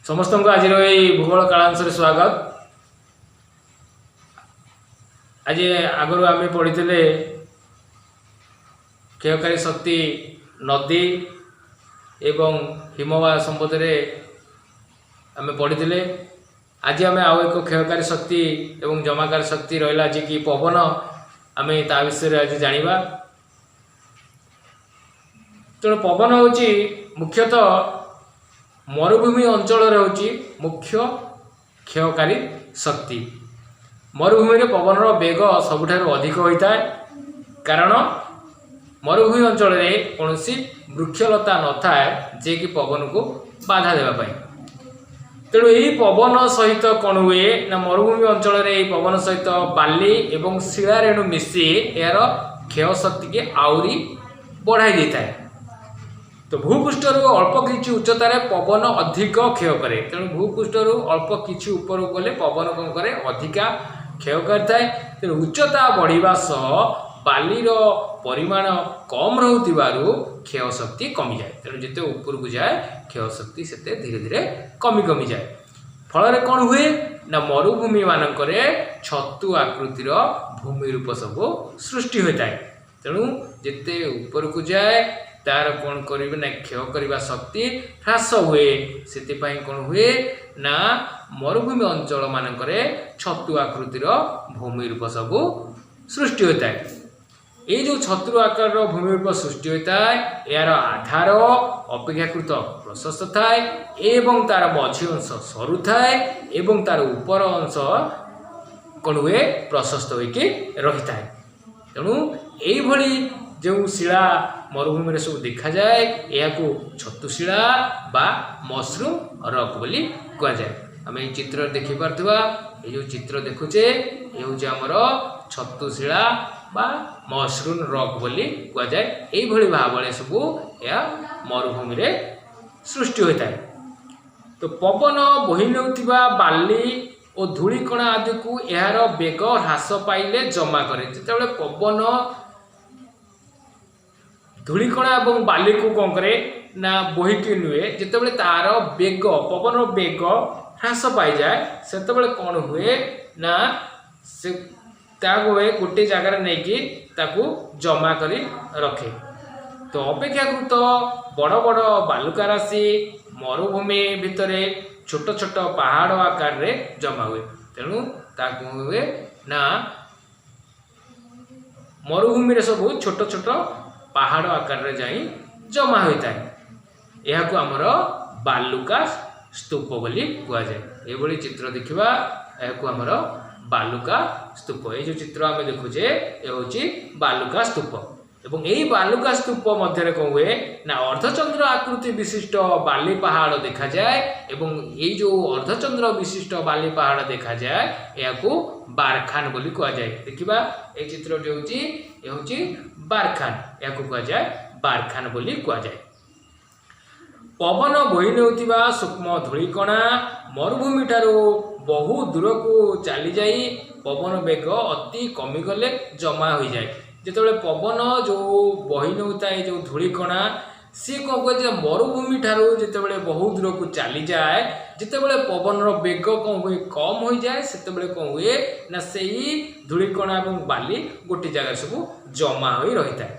ସମସ୍ତଙ୍କୁ ଆଜିର ଏଇ ଭୂଗୋଳ କାଳାଂଶରେ ସ୍ୱାଗତ। ଆଜି ଆଗରୁ ଆମେ ପଢ଼ିଥିଲେ କ୍ଷୟକାରୀ ଶକ୍ତି ନଦୀ ଏବଂ ହିମବାହ ସମ୍ବନ୍ଧରେ ଆମେ ପଢ଼ିଥିଲେ। ଆଜି ଆମେ ଆଉ ଏକ କ୍ଷୟକାରୀ ଶକ୍ତି ଏବଂ ଜମାକାରୀ ଶକ୍ତି ରହିଲା, ଯିଏକି ପବନ, ଆମେ ତା ବିଷୟରେ ଆଜି ଜାଣିବା। ତେଣୁ ପବନ ହେଉଛି ମୁଖ୍ୟତଃ ମରୁଭୂମି ଅଞ୍ଚଳରେ ହେଉଛି ମୁଖ୍ୟ କ୍ଷୟକାରୀ ଶକ୍ତି। ମରୁଭୂମିରେ ପବନର ବେଗ ସବୁଠାରୁ ଅଧିକ ହୋଇଥାଏ, କାରଣ ମରୁଭୂମି ଅଞ୍ଚଳରେ କୌଣସି ବୃକ୍ଷଲତା ନଥାଏ ଯିଏକି ପବନକୁ ବାଧା ଦେବା ପାଇଁ। ତେଣୁ ଏହି ପବନ ସହିତ କ'ଣ ହୁଏ ନା, ମରୁଭୂମି ଅଞ୍ଚଳରେ ଏହି ପବନ ସହିତ ବାଲି ଏବଂ ଶିଳାରେଣୁ ମିଶି ଏହାର କ୍ଷୟ ଶକ୍ତିକି ଆହୁରି ବଢ଼ାଇ ଦେଇଥାଏ। ତ ଭୂପୃଷ୍ଠରୁ ଅଳ୍ପ କିଛି ଉଚ୍ଚତାରେ ପବନ ଅଧିକ କ୍ଷୟ କରେ। ତେଣୁ ଭୂପୃଷ୍ଠରୁ ଅଳ୍ପ କିଛି ଉପରକୁ ଗଲେ ପବନ କ'ଣ କରେ? ଅଧିକା କ୍ଷୟ କରିଥାଏ। ତେଣୁ ଉଚ୍ଚତା ବଢ଼ିବା ସହ ବାଲିର ପରିମାଣ କମ୍ ରହୁଥିବାରୁ କ୍ଷୟ ଶକ୍ତି କମିଯାଏ। ତେଣୁ ଯେତେ ଉପରକୁ ଯାଏ, କ୍ଷୟ ଶକ୍ତି ସେତେ ଧୀରେ ଧୀରେ କମି କମିଯାଏ। ଫଳରେ କ'ଣ ହୁଏ ନା, ମରୁଭୂମି ମାନଙ୍କରେ ଛତୁ ଆକୃତିର ଭୂମି ରୂପ ସବୁ ସୃଷ୍ଟି ହୋଇଥାଏ। ତେଣୁ ଯେତେ ଉପରକୁ ଯାଏ, ତାର କ'ଣ କରିବେ ନା, କ୍ଷୟ କରିବା ଶକ୍ତି ହ୍ରାସ ହୁଏ। ସେଥିପାଇଁ କ'ଣ ହୁଏ ନା, ମରୁଭୂମି ଅଞ୍ଚଳ ମାନଙ୍କରେ ଛତୁ ଆକୃତିର ଭୂମି ରୂପ ସବୁ ସୃଷ୍ଟି ହୋଇଥାଏ। ଏଇ ଯେଉଁ ଛତୁ ଆକାରର ଭୂମି ରୂପ ସୃଷ୍ଟି ହୋଇଥାଏ, ଏହାର ଆଧାର ଅପେକ୍ଷାକୃତ ପ୍ରଶସ୍ତ ଥାଏ ଏବଂ ତାର ମଝି ଅଂଶ ସରୁ ଥାଏ ଏବଂ ତାର ଉପର ଅଂଶ କ'ଣ ହୁଏ? ପ୍ରଶସ୍ତ ହୋଇକି ରହିଥାଏ। ତେଣୁ ଏଇଭଳି ଯେଉଁ ଶିଳା ମରୁଭୂମିରେ ସବୁ ଦେଖାଯାଏ, ଏହାକୁ ଛତୁଶିଳା ବା ମସରୁମ ରକ୍ ବୋଲି କୁହାଯାଏ। ଆମେ ଏଇ ଚିତ୍ରରେ ଦେଖିପାରୁଥିବା, ଏଇ ଯେଉଁ ଚିତ୍ର ଦେଖୁଛେ, ଏ ହେଉଛି ଆମର ଛତୁଶିଳା ବା ମସରୁମ ରକ୍ ବୋଲି କୁହାଯାଏ। ଏଇଭଳି ଭାବରେ ସବୁ ଏହା ମରୁଭୂମିରେ ସୃଷ୍ଟି ହୋଇଥାଏ। ତ ପବନ ବୋହି ନେଉଥିବା ବାଲି ଓ ଧୂଳିକଣା ଆଦିକୁ ଏହାର ବେଗ ହ୍ରାସ ପାଇଲେ ଜମା କରେ। ଯେତେବେଳେ ପବନ ଧୂଳିକଣା ଏବଂ ବାଲିକୁ କ'ଣ କରେ ନା, ବୋହିକି ନିଏ, ଯେତେବେଳେ ତାର ବେଗ, ପବନର ବେଗ ହ୍ରାସ ପାଇଯାଏ, ସେତେବେଳେ କ'ଣ ହୁଏ ନା, ସେ ତାକୁ ହୁଏ ଗୋଟେ ଜାଗାରେ ନେଇକି ତାକୁ ଜମା କରି ରଖେ। ତ ଅପେକ୍ଷାକୃତ ବଡ଼ ବଡ଼ ବାଲୁକା ରାଶି ମରୁଭୂମି ଭିତରେ ଛୋଟ ଛୋଟ ପାହାଡ଼ ଆକାରରେ ଜମା ହୁଏ। ତେଣୁ ତାକୁ ହୁଏ ନା, ମରୁଭୂମିରେ ସବୁ ଛୋଟ ଛୋଟ ପାହାଡ଼ ଆକାରରେ ଯାଇ ଜମା ହୋଇଥାଏ। ଏହାକୁ ଆମର ବାଲୁକା ସ୍ତୂପ ବୋଲି କୁହାଯାଏ। ଏଭଳି ଚିତ୍ର ଦେଖିବା, ଏହାକୁ ଆମର ବାଲୁକା ସ୍ତୂପ। ଏଇ ଯେଉଁ ଚିତ୍ର ଆମେ ଦେଖୁଛେ, ଏ ହେଉଛି ବାଲୁକା ସ୍ତୂପ। ଏବଂ ଏଇ ବାଲୁକା ସ୍ତୂପ ମଧ୍ୟରେ କ'ଣ ହୁଏ ନା, ଅର୍ଦ୍ଧଚନ୍ଦ୍ର ଆକୃତି ବିଶିଷ୍ଟ ବାଲି ପାହାଡ଼ ଦେଖାଯାଏ। ଏବଂ ଏଇ ଯେଉଁ ଅର୍ଦ୍ଧଚନ୍ଦ୍ର ବିଶିଷ୍ଟ ବାଲି ପାହାଡ଼ ଦେଖାଯାଏ, ଏହାକୁ ବାରଖାନ ବୋଲି କୁହାଯାଏ। ଦେଖିବା, ଏଇ ଚିତ୍ରଟି ହେଉଛି, ଏ ହେଉଛି ବାରଖାନ। ଏହାକୁ କୁହାଯାଏ ବାରଖାନ ବୋଲି କୁହାଯାଏ। ପବନ ବୋହି ନେଉଥିବା ସୂକ୍ଷ୍ମ ଧୂଳିକଣା ମରୁଭୂମି ଠାରୁ ବହୁ ଦୂରକୁ ଚାଲିଯାଇ ପବନ ବେଗ ଅତି କମିଗଲେ ଜମା ହୋଇଯାଏ। ଯେତେବେଳେ ପବନ ଯେଉଁ ବହି ନେଉଥାଏ ଯେଉଁ ଧୂଳିକଣା, ସିଏ କ'ଣ କୁହେ ଯେ ମରୁଭୂମି ଠାରୁ ଯେତେବେଳେ ବହୁ ଦୂରକୁ ଚାଲିଯାଏ, ଯେତେବେଳେ ପବନର ବେଗ କ'ଣ ହୁଏ, କମ୍ ହୋଇଯାଏ, ସେତେବେଳେ କ'ଣ ହୁଏ ନା, ସେଇ ଧୂଳିକଣା ଏବଂ ବାଲି ଗୋଟେ ଜାଗାରେ ସବୁ ଜମା ହୋଇ ରହିଥାଏ।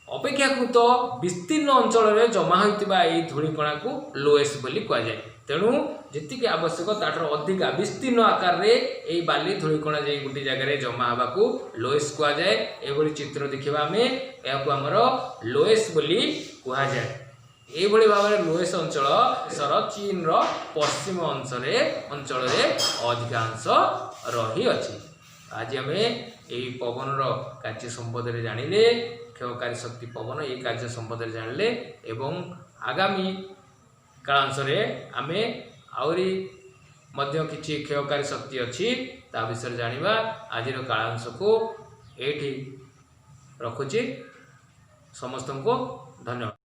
ଅପେକ୍ଷାକୃତ ବିସ୍ତୀର୍ଣ୍ଣ ଅଞ୍ଚଳରେ ଜମା ହୋଇଥିବା ଏହି ଧୂଳିକଣାକୁ ଲୋଏସ୍ ବୋଲି କୁହାଯାଏ। ତେଣୁ ଯେତିକି ଆବଶ୍ୟକ ତାଠାରୁ ଅଧିକା ବିସ୍ତୀର୍ଣ୍ଣ ଆକାରରେ ଏହି ବାଲି ଧୂଳିକଣା ଯାଇ ଗୋଟେ ଜାଗାରେ ଜମା ହେବାକୁ ଲୋଏସ୍ କୁହାଯାଏ। ଏଭଳି ଚିତ୍ର ଦେଖିବା ଆମେ, ଏହାକୁ ଆମର ଲୋଏସ୍ ବୋଲି କୁହାଯାଏ। ଏଇଭଳି ଭାବରେ ଲୋଏସ୍ ଅଞ୍ଚଳ ଦେଶର ଚୀନର ପଶ୍ଚିମ ଅଞ୍ଚଳରେ ଅଧିକାଂଶ ରହିଅଛି। ଆଜି ଆମେ ଏହି ପବନର କାର୍ଯ୍ୟ ସମ୍ବନ୍ଧରେ ଜାଣିଲେ, କ୍ଷୟକାରୀ ଶକ୍ତି ପବନ, ଏହି କାର୍ଯ୍ୟ ସମ୍ବନ୍ଧରେ ଜାଣିଲେ। ଏବଂ ଆଗାମୀ କାଳାଂଶରେ ଆମେ ଆହୁରି ମଧ୍ୟ କିଛି କ୍ଷୟକାରୀ ଶକ୍ତି ଅଛି, ତା ବିଷୟରେ ଜାଣିବା। ଆଜିର କାଳାଂଶକୁ ଏଇଠି ରଖୁଛି। ସମସ୍ତଙ୍କୁ ଧନ୍ୟବାଦ।